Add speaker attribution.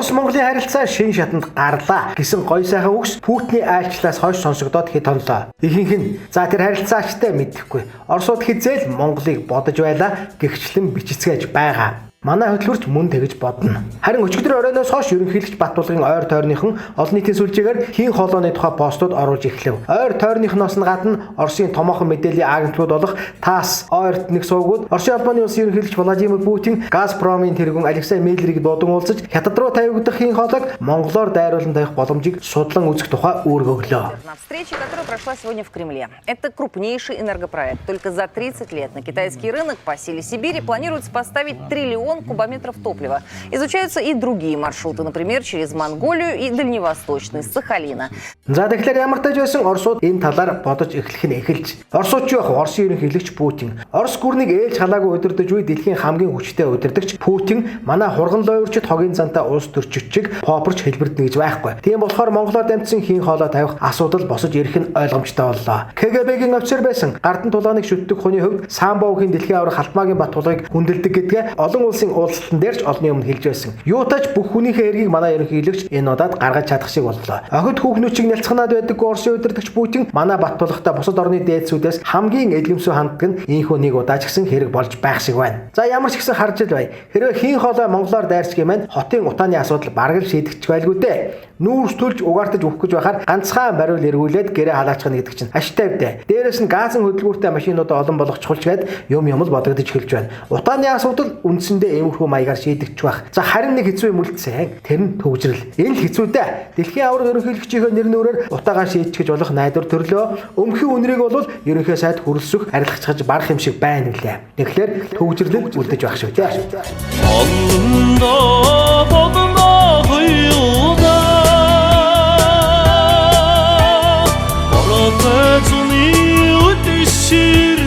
Speaker 1: Орос Монголын харилцаа шин шатанд гарлаа гэсэн гой сайхан үгс Путиний айлчлаас хойш сонсогдоод хэд хонлоо. Ихэнх нь за тэр харилцаачтай мэдэхгүй. Оросууд хизээл Монголыг бодож байлаа гэгчлэн бичицгээж байгаа. Манай хөтөлбөрч мөн тэгж бодно. Харин өчигдөр оройноос хойш ерөнхийлөгч Баттулгын ойр тойрныхон олон нийтийн сүлжээгээр хийн хоолойны тухай постууд оруулж эхлэв. Ойр тойрныхноос нь гадна Оросын томоохон мэдээллийн агентлагууд болох ТАСС, ОРТ нэг суугууд Оросын албаны улсын ерөнхийлөгч Владимир Путин Газпромын тэргүүн Алексей Миллерийг дуудан уулзаж хятад руу тавигдах хийн хоолойг монголоор дайруулан тавих боломжийг судлан үзэх тухай үүрэг өглөө.
Speaker 2: На встрече, которая прошла сегодня в Кремле. Это крупнейший энергопроект. Только за 30 лет на китайский рынок по силе Сибири планируется поставить триллион кубометров топлива. Изучаются и другие маршруты, например, через Монголию и Дальневосточный, с Сахалина.
Speaker 1: За тэгэхээр ямар тааж байсан Оросууд энэ талаар бодож эхлэх нь эхэлж. Оросууд ч яг Оросын ерөнхийлөгч Путин. Орос гүрнийг ээлж халаагүй удирдах үе дэлхийн хамгийн хүчтэй удирдагч Путин манай хурган лойрчид хогийн зантай улс төрчид попорч хэлбэрдэнэ гэж байхгүй. Тийм болохоор Монголоор дамжсан хийн хоолой тавих асуудал босож ирэх нь ойлгомжтой боллоо. КГБ-гийн офицер байсан Гардан тулааныг шүтдэг хүний хувьд Самбогийн дэлхийн аварга Халтмаагийн Баттулгыг хүндэлдэг гэдгээ олон улсын уулзалтан дээр ч олонний өмнө хэлж байсан. Юутай ч бүх хүнийхээ эргийг манай ерөнхийлөгч энэ удаад гаргаж чадах шиг боллоо. Охид хүүхнүүчийг нялцганаад байдаг Оросын удирдагч Путин манай Баттулгатай бусад орны дээдсүүдээс хамгийн эдгэмсүү ханддаг нь ийхүү нэг удаа ч гэсэн хэрэг болж байх шиг байна. За ямар ч гэсэн харж л бай. Хэрвээ хийн хоолой монголоор дайрч гэмээр хотын утааны асуудал бараг л шийдэгдчих байлгүй дээ. Нүүрс төлж угаартаж өгөх гэж байхаар ганцхан бариул эргүүлээд гэрээ халаачих нь гэдэг чинь аштай вдэ. Дээрээс нь газын хөдөлгүүртэй машинуудаа олон болгох чухалч гээд юм юм л бодогдож эхэлж байна. Утааны асуудал үндсэндээ иймэрхүү маягаар шийдэгдчих байх. За харин нэг хэцүү юм үлдсэн. Тэр нь төгжрөл. Энэ л хэцүү дээ. Дэлхийн аварга ерөнхийлөгчийнхөө нэр нүрээр утаагаа шийдчих гэж болох найдвар төрлөө. Өмхий үнрийг бол ерөнхий сайд хөрөлсөх арилгацгаж барах юм шиг байна үлээ. Тэгэхээр төгжрөл үлдэж байх шүү дээ.
Speaker 3: Alnında bodunda kıyıda Qara təcini ödüşür.